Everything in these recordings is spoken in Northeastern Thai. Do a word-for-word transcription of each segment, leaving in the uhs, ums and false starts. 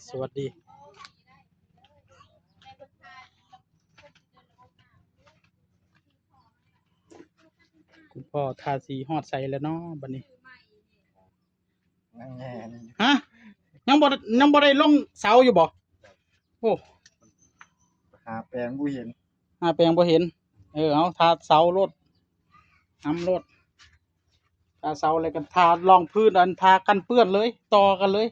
สวัสดี คุณพ่อทาสีฮอดใสแล้วเนาะบัดนี้ ยังแง่นี่ ฮะ ยังบ่ ยังบ่ได้ลงเสาอยู่บ่ โอ้ หาแปลงบ่เห็น หาแปลงบ่เห็น เออ เอาทาเสาโลด นำโลด ทาเสาแล้วก็ทารองพื้น อันทากันเปื้อนเลย ต่อกันเลย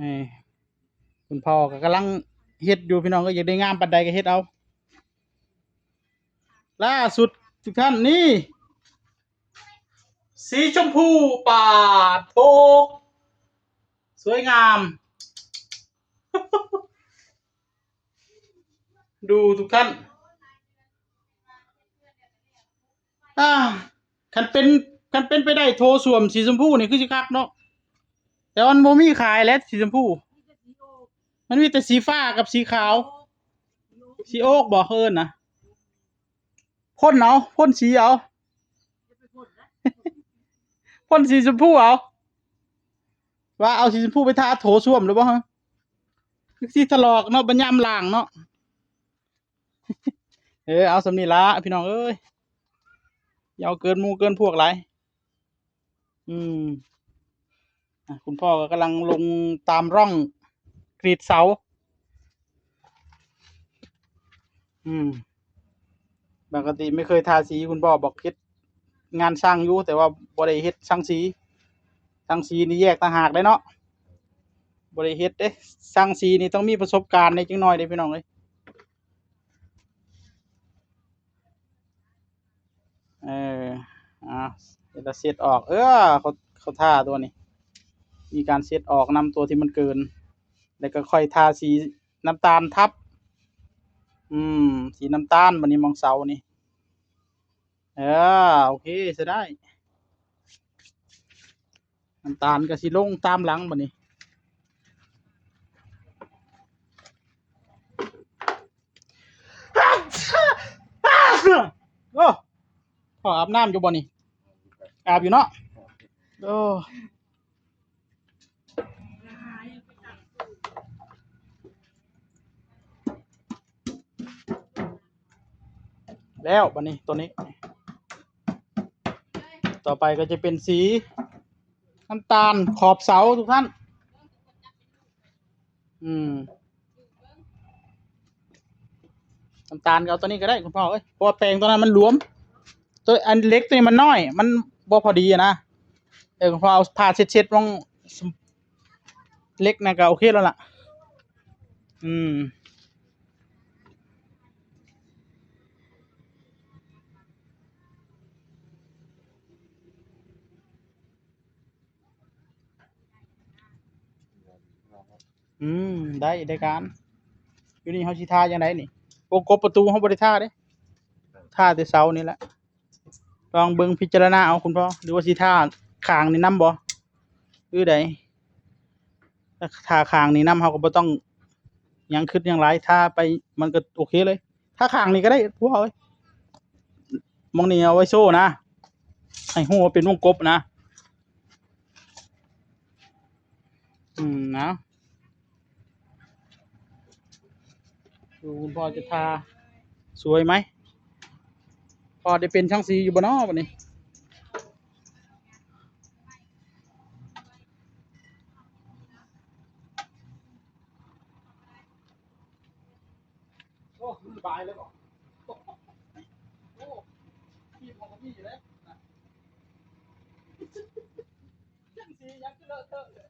นี่ คุณพ่อก็กำลังเฮ็ดอยู่พี่น้อง ก็อยากได้งามปานใดก็เฮ็ดเอา ล่าสุดทุกท่านนี่ สีชมพู ปาดโท สวยงาม ดูทุกท่าน อ่า คันเป็น คันเป็นไปได้โถส้วมสีชมพูนี่คือสิคักเนาะ แต่มันบ่มีขายแล้วสีชมพู มันมีแต่สีฟ้ากับสีขาว สีโอ๊กบ่เอิ้นนะ พ่นเอา พ่นสีเอา พ่นสีชมพูเอา ว่าเอาสีชมพูไปทาโถส้วมหรือบ่ฮะ คือสิถลอกเนาะ บัดยามล้างเนาะ เออ เอาส่ำนี้ละพี่น้องเอ้ย อย่าเอาเกินหมู่เกินพวกหลาย อืม อ่ะ คุณพ่อก็กำลังลงตามร่องกรีดเสา อืม ปกติไม่เคยทาสี คุณพ่อบอกเฮ็ดงานช่างอยู่ แต่ว่าบ่ได้เฮ็ดช่างสี ช่างสีนี่แยกต่างหากเลยเนาะ บ่ได้เฮ็ดเด้ ช่างสีนี่ต้องมีประสบการณ์ในจังหน่อยเด้พี่น้องเอ้ย เออ อ่ะ เดี๋ยวเราเช็ดออก เออ เขา เขาทาตัวนี้ มีการเช็ดออกนำตัวที่มันเกิน แล้วก็ค่อยทาสีน้ำตาลทับ อืม สีน้ำตาล บัดนี้มองเสานี่ เออ โอเค ใช้ได้ น้ำตาลก็สิลงตามหลังบัดนี้ โอ้ พ่ออาบน้ำอยู่บ่นี่ อาบอยู่เนาะ โอ้ แล้วบัดนี้ตัวนี้ ต่อไปก็จะเป็นสีน้ำตาลขอบเสาทุกท่าน อืม น้ำตาลก็เอาตัวนี้ก็ได้คุณพ่อเอ้ย เพราะว่าแปรงตัวนั้นมันหลวม ตัวอันเหล็กตัวนี้มันน้อย มันบ่พอดีอะนะ เออ คุณพ่อเอาผ้าเช็ดๆ ลง เหล็กนั่นก็โอเคแล้วล่ะ อืม อืม ได้ ได้การ อยู่นี่เฮาสิทาจั่งใดนี่ วงกบประตูเฮาบ่ได้ทาเด้ ทาแต่เสานี่แหละ ลองเบิ่งพิจารณาเอาคุณพ่อ หรือว่าสิทาข้างนี่นำบ่ หรือใด ถ้าทาข้างนี่นำ เฮาก็บ่ต้องหยังคิดหยังหลาย ทาไปมันก็โอเคเลย ทาข้างนี่ก็ได้พ่อเอ้ย หม่องนี้เอาไว้โชว์นะ ให้ฮู้ว่าเป็นวงกบนะ อืม นะ ดูคุณพ่อจะทาสวยไหม พ่อได้เป็นช่างสีอยู่บ่น้อบัดนี้ โอ้ สบายเลยบ่ โอ้ พี่พอกับพี่อยู่แล้ว ช่างสียังคือเลอะเทอะเลย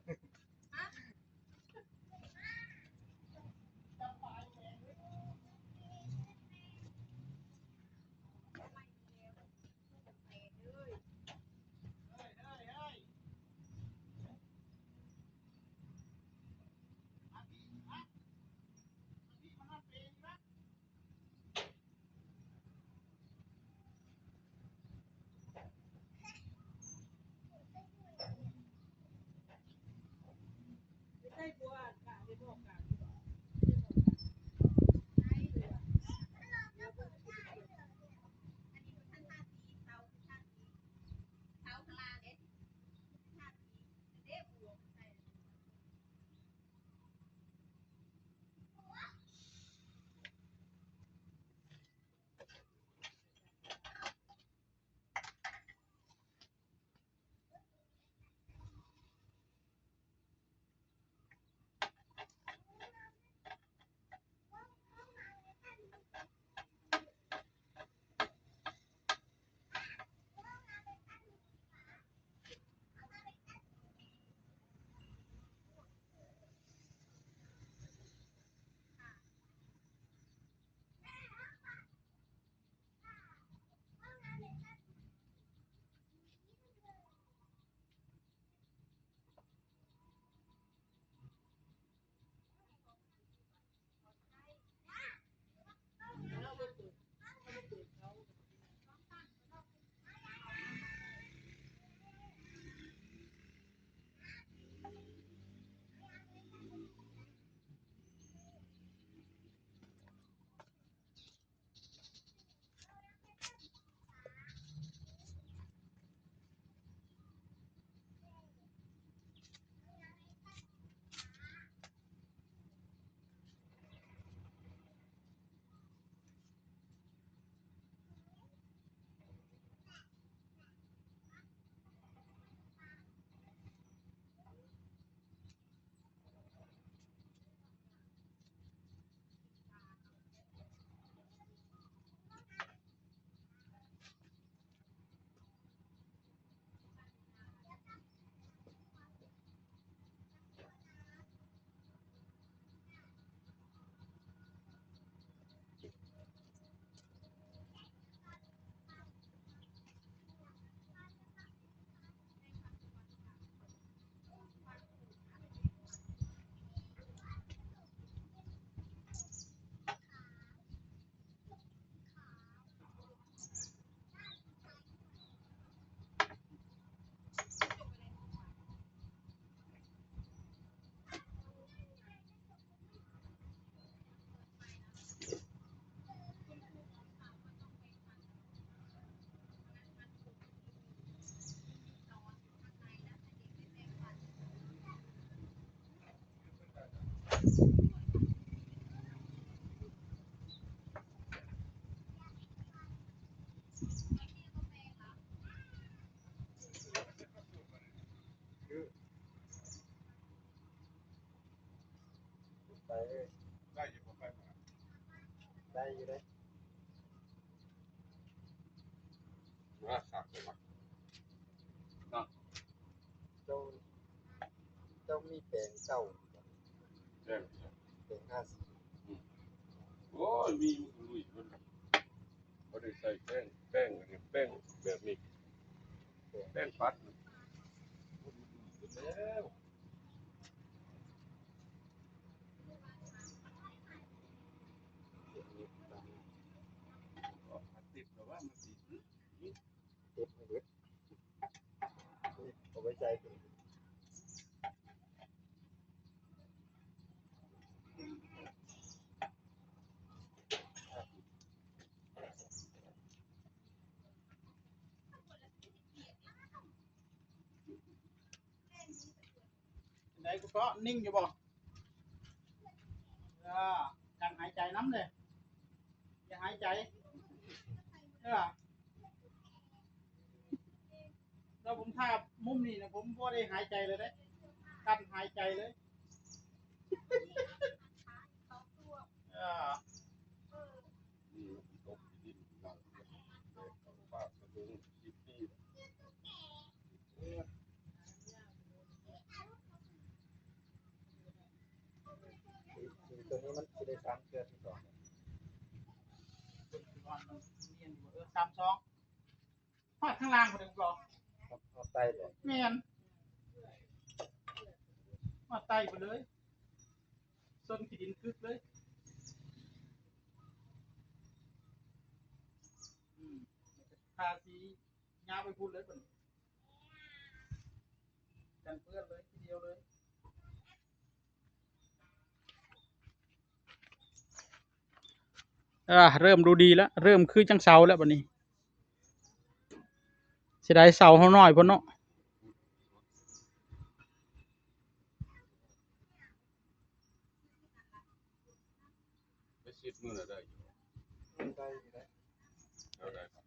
โ ว่าคักเลยว่ะ เนาะ เจ้า เจ้ามีแปรงเก่าอยู่บ่ แปรง แปรงทาสี อืม โอ้ย มีมันก็ลุยเพิ่น บ่ได้ใส่แปรง แปรงอันนี้ แปรงแบบนี้ แปรงปัด แล้ว ติดแบบว่ามันติด เก็บให้เบิด เอาไว้ใส่ถุง ไหนกูก็นิ่งอยู่บ่ อ่า การหายใจน้ำเลย อย่าหายใจ เออ แล้วผมถ้ามุมนี้นะ ผมบ่ได้หายใจเลยเด้ กั้นหายใจเลย เออ นี่มันตกที่ดินหนัก ปากกระดุม สิบปี ตัวนี้มันสิได้สามเทื่อที่สอง เออ สามสอง ฮอดข้างล่างพุ่นเด้อ ฮอด ฮอดใต้บ่ แม่น ฮอดใต้ไปเลย ส้นขี้ดินคึกเลย อืม ทาสียาวไปพุ่นเลยบัดนี้ กันเปื้อนเลยทีเดียวเลย อ่า เริ่มดูดีแล้ว เริ่มคือจังเสาแล้วบัดนี้ เสียดายเสาเฮาน้อยพุ่นเนาะ ไปสิบมื้อละได้อยู่ ได้อยู่นะ เอาได้ครับ